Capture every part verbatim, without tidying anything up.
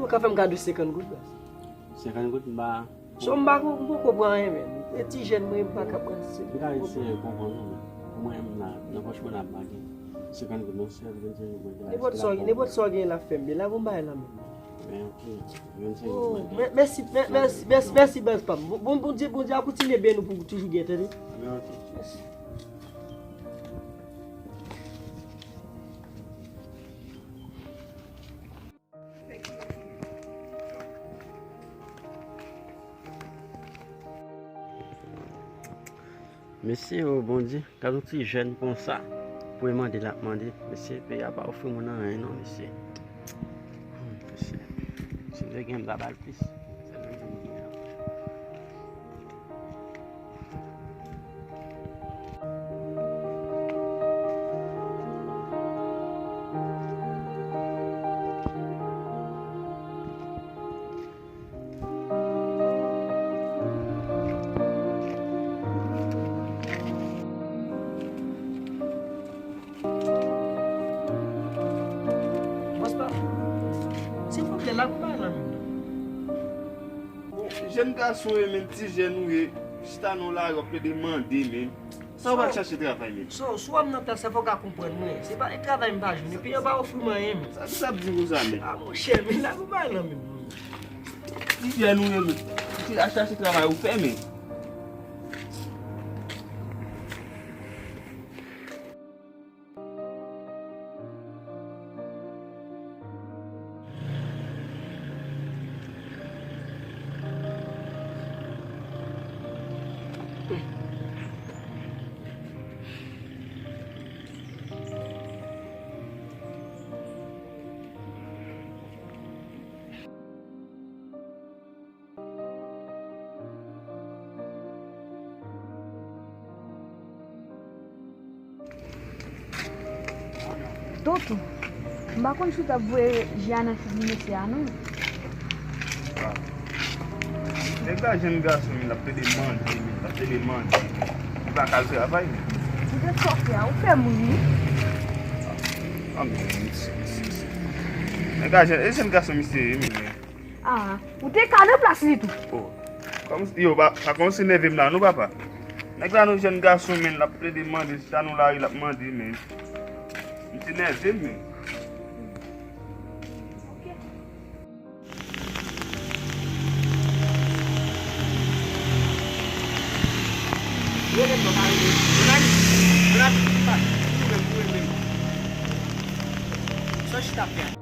Ka fè m kado senkant goud, baz. Senkant goud, m pa. So, m pa ko-, m poko pran anyen, men. E ti jèn mwen, m pa ka pran senkant goud. M ka eseye konprann ou, men. Mwen menm la, nan pòch mwen la, m pa gen senkant goud, non, se vennsenk goud mwen gen la. Nenpòt sa w gen, nenpòt sa w gen la, fè m byen. La, bon bagay la, men. Men, ok, vennsenk goud mwen gen. Mèsi, mèsi, mèsi, baz pa m. Bon, bon, Bondye, Bondye a kontinye beni w pou w toujou gen, tande? Men, ok. Mèsi. Mesye, o Bondye, gad yon ti jèn konsa. Pou e mande l ap mande. Mesye, peyi a pa ofri moun anyen non, mesye. Hmm, mesye. Si m te gen, m ta ba l plis. Sèlman gen moun gen. Bòs pa, silvouplè, la pou bay la menm. Bon, jèn gason ye, men ti jèn ou ye, chita nan lari w ap plede mande, men. Sa w pa chache travay, men. So, si w ap nan plas la, fò w ka konprann mwen. Se pa travay m pa jwenn, epi yo pa ofri m anyen, men. Sa, sa ap di konsa, men. A, monchè, men la pou bay la menm. Ti jèn ou ye, men. Ti a chache travay ou fè, men. Tonton, m pa konn si w t ap voye je a nan figi mesye a non. Ah. Nèg la jèn gason, men l ap plede mande, men l ap plede mande. Li pa ka al travay, men. Ou te sòti a, ou fè moun wi. Ah, men, mesye, mesye, mesye. Nèg la jèn, e jèn gason misye ye, men. Ah, ou te ka nan plas li tou. Oh. Kòm, yo, pa, pa kòmanse nève m la non, papa. Nèg la, nou jèn gason, men, l ap plede mande, chita nou lari, l ap mande, men. Misye nève m, men. Ok. Rele m non, pa rele. Jounali, jounali, pa. Ou menm, ou menm. Sa w chita fè a?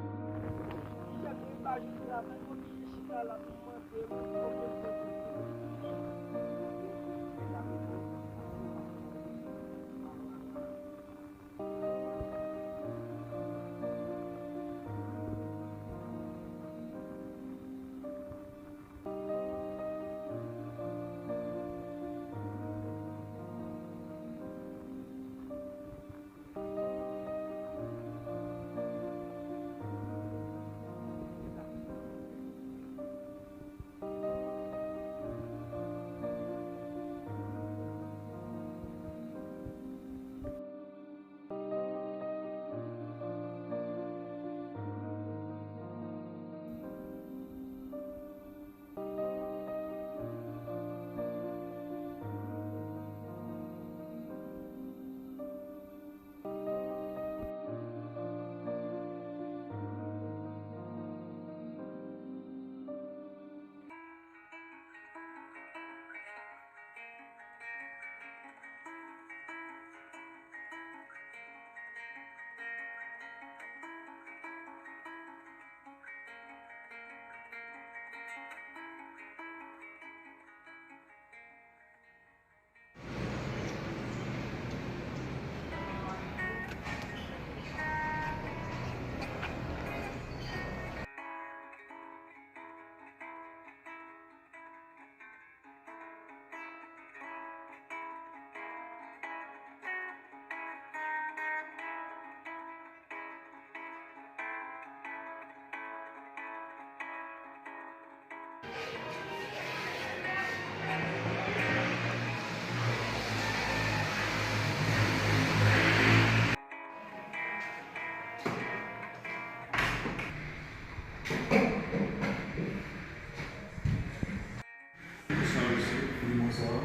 Bonswa.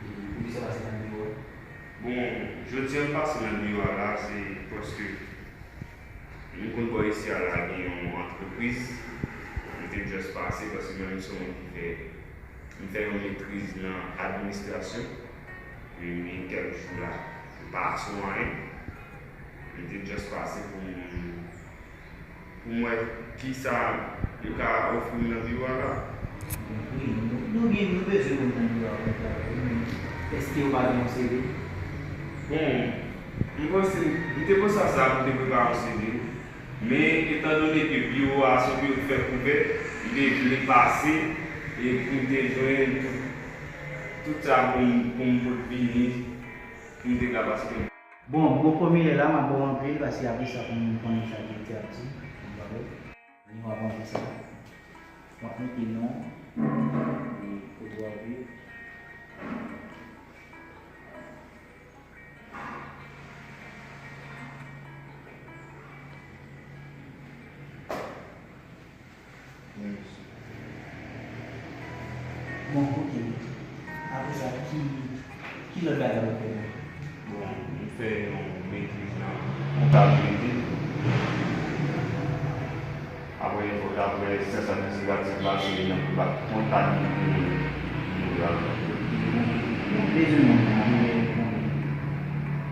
E poukisa w pase nan biwo a? Bon, jodi a m pase nan biwo a la, se paske m konn bò isi a la gen yon antrepriz. M te just pase paske mwen menm se yon moun ki fè, m fè yon metriz nan administrasyon. Men gen kèk jou la, m pa sou anyen. M te just pase pou m pou m wè kisa yo ka ofri m nan biwo a la. Wi, nou, nou gen, nou bezwen moun nan biwo a pou travay, wi, men èske yo pa gen yon C V? Bon, m panse, m te panse a sa pou m te prepare yon C V, men etan done ke biwo a se yon biwo ki fèk ouvè, m te vle pase e pou m te jwenn tout, tout sa pou m, pou m pot vini, pou m te ka pase. Bon, m poko mele la, m ap ba w anpil, paske apre sa pou m konnen sa direktè ap di, m pa wè. Ann, w ap antre sa. W ap mete non, e kote w ap viv. Bon, ok. Apre sa, ki, ki lòt bagay ou fè? Bon, m fè yon metriz nan kontablite. Apre, apre syans administratif la, se nan kontablite nou travay. Bon, bezwen mwen, mwen, mwen,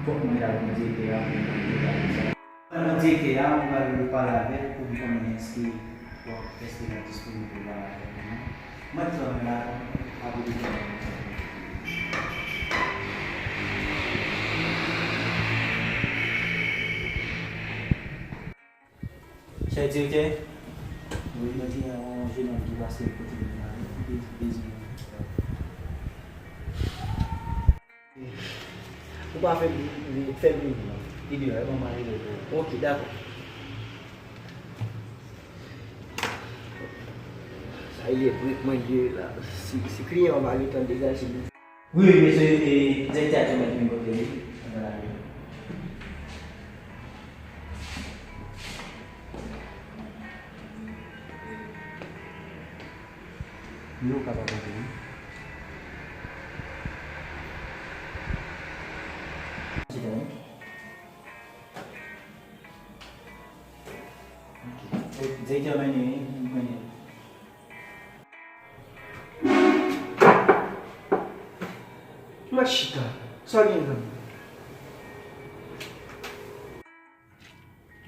fòk mwen al konnen direktè a pou mwen pale sa. Pandan direktè a, m pral pale avè l pou m konnen èske w ap, èske l ap disponib pou l pale avè m. Mwen t travay la, pa pou li konnen. Chè direktè, wi, mwen te gen yon jenòm ki pase kote m la, li te bezwen. Ou pa fè m, fè m vini non. Li deyò, e manman li rele w. Ok, dakò. Sa e le brek mwen ye la. Si, si kliyan an pa gentan degaje li. Wi, wi, mesye, e, direktè a te mèt vin kote li. Ann al ale. Wi, ou kapab antre, wi. Chita, wi. Ok. Di-, direktè mennen, wi, mennen. Mwen chita. Sa gen, zanmi?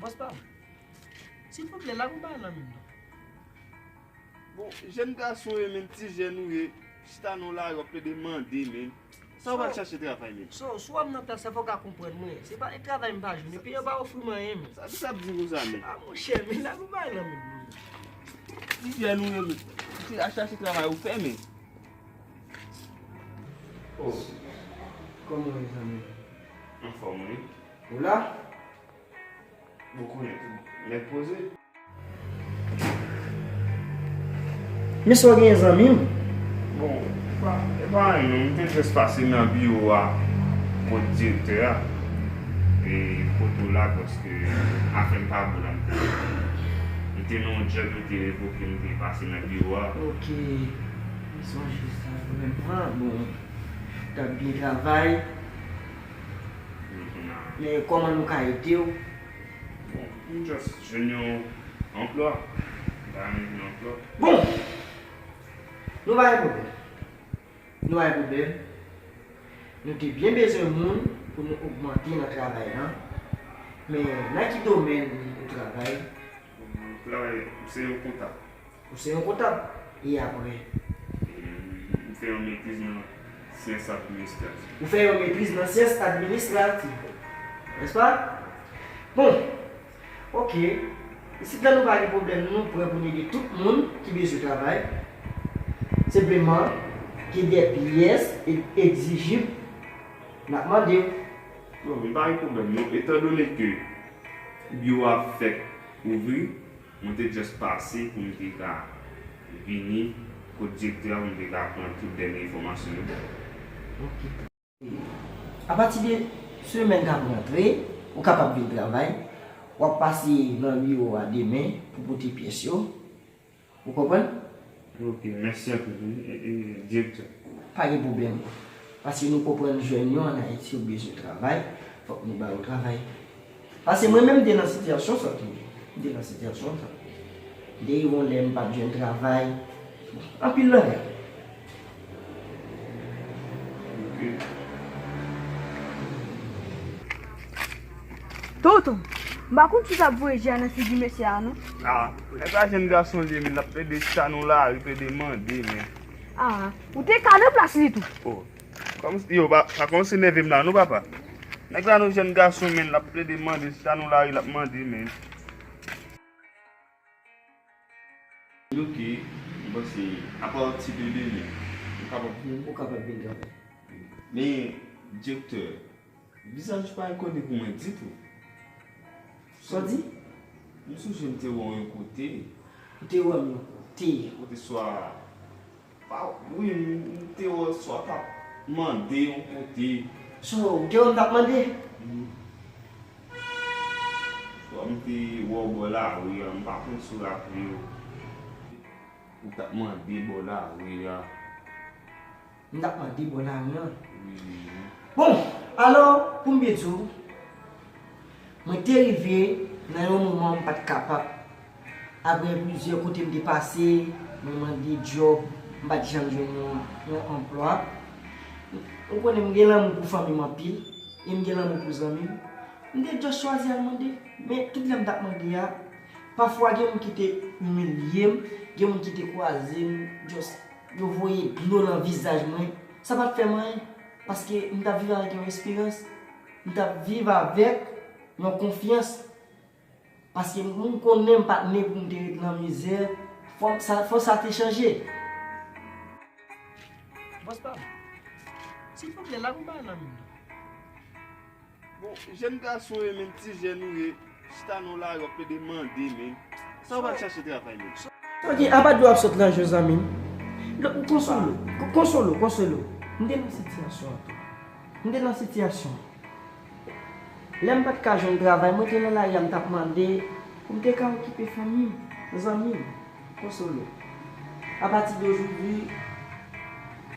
Bòs pa m. Silvouplè, lage yon bagay nan men m non. Bon, jèn gason ye, men ti jèn ou ye. Chita nan lari, w ap plede mande, men. Sa w pral chache travay, men? So, si w wè m nan plas la, fò w ka konprann mwen. Se pa travay m pa jwenn, epi yo pa ofri m anyen, men. Sa, sa ap di konsa, men? A, monchè, men lage yon bagay nan men m non. Ti jèn ou ye, men. Se a chache travay ou fè, men. Oh, kòman w ye, zanmi? Anfòm, wi. Ou la? Ou konnen tout nèg poze. Men sa w genyen, zanmi m? Bon, e pa, e pa anyen non, m te just pase nan biwo a kot direktè a. E kote w la, paske afè m pa bon la, m te, m te nan yon djòb, yo te revoke m, m te pase nan biwo a. Ok. M sonje sa, zanmi m. Ah, bon. T ap byen travay. Men kòman nou ka ede w? Bon, m just jwenn yon anplwa. M ta renmen jwenn yon anplwa. Bon! Nou pa gen pwoblèm. Nou pa gen pwoblèm. Nou te byen bezwen moun pou nou ogmante nan travay lan. Men nan ki domèn ou travay? M travay, m se yon kontab. Ou se yon kontab. E apre? M fè yon metriz nan syans administratif. Ou fè yon metriz nan syans administratif. Nèspa? Bon. Ok. Isit la nou pa gen pwoblèm, nou prè pou n ede tout moun ki bezwen travay. Senpleman, gen de pyès e-, egzijib n ap mande w. Bon, men pa gen pwoblèm non. Etandone ke biwo a fèk ouvri, mwen te just pase pou m te ka vini kot direktè a pou m te ka pran tout dènye enfòmasyon yo. Ok. Apati de semèn k ap rantre, ou kapab vin travay. W ap pase nan biwo a demen pou pote pyès yo. Ou konprann? Ok, mèsi anpil, wi, e, e, direktè. Pa gen pwoblèm. Paske nou konprann jèn yo ann Ayiti yo bezwen travay, fòk nou ba yo travay. Paske mwen menm m te nan sitiyasyon sa tou. M te nan sitiyasyon sa. M te rive yon lè m pa t jwenn travay. Anpil bagay. Tonton, m pa konn si w t ap voye je a nan figi mesye a non. Ah, nèg la jèn gason li ye, men l ap plede chita nan lari, plede mande, men. Ah, ou te ka nan plas li tou. Oh, kòmsi, yo, pa, pa kòmanse nève m la non, papa. Nèg la nan jèn gason, men l ap plede mande, chita nan lari, l ap mande, men. Ok, m panse apati de demen, ou kapab vin. Ou kapab vin travay. Men, direktè, vizaj ou pa enkoni pou mwen ditou. Sa w di? M sonje m te wè w yon kote. Ou te wè m yon kote? Kote swa Pa, wi, m, m te wè w swa t ap mande yon kote. So, ou te wè m t ap mande? Wi. Swa m te wè w bò lari a, m pa konn si w raple w. Ou t ap mande bò lari a. M t ap mande bò lari a? Wi. Bon, alò, pou m byen di w, Mwen te rive nan yon moman m pa t kapab. Apre plizyè kote m te pase, mwen mande djòb, m pa t janm jwenn yon, yon anplwa. Ou konnen m gen lanmou pou fanmi m anpil, e m gen lanmou pou zanmi m. M te just chwazi al mande. Men tout lè m t ap mande a, pafwa gen moun ki te imilye m, gen moun ki te kwaze m, just yo voye dlo nan vizaj mwen. Sa pa t fè m anyen, paske m t ap viv avèk yon esperans. M t ap viv avèk yon konfyans. Paske m konnen m pa t ne pou m te ret nan mizè. Fò sa, fò sa te chanje. Bòs pa m, silvouplè, lage yon bagay nan men m non. Bon, jèn gason w ye, men ti jèn ou ye, chita nan lari w ap plede mande, men. Sa w pa t chache travay, men. Ok, apa dlo ap sot nan je w, zanmi m? Konsole w, konsole w, konsole w. M te nan sitiyasyon an tou. M te nan sitiyasyon an. Lè m pa t ka jwenn travay, mwen te nan lari a, m t ap mande pou m te ka okipe fanmi m, zanmi m, konsole w. Apati de ojodwi,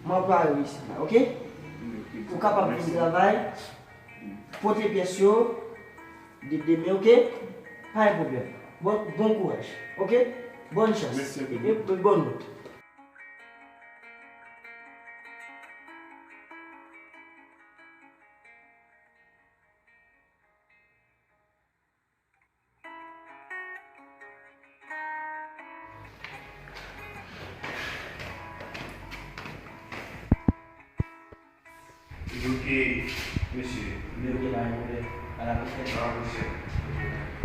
m ap bare isit la, ok? Ou kapab vin travay, pote pyès yo, de demen, ok? Pa gen pwoblèm. Bon, bon kouraj, ok? Bòn chans. Mèsi anpil. E bòn wout. Yo ke mesye. Yo ke la yon lè. A la pwochèn. A la pwochèn.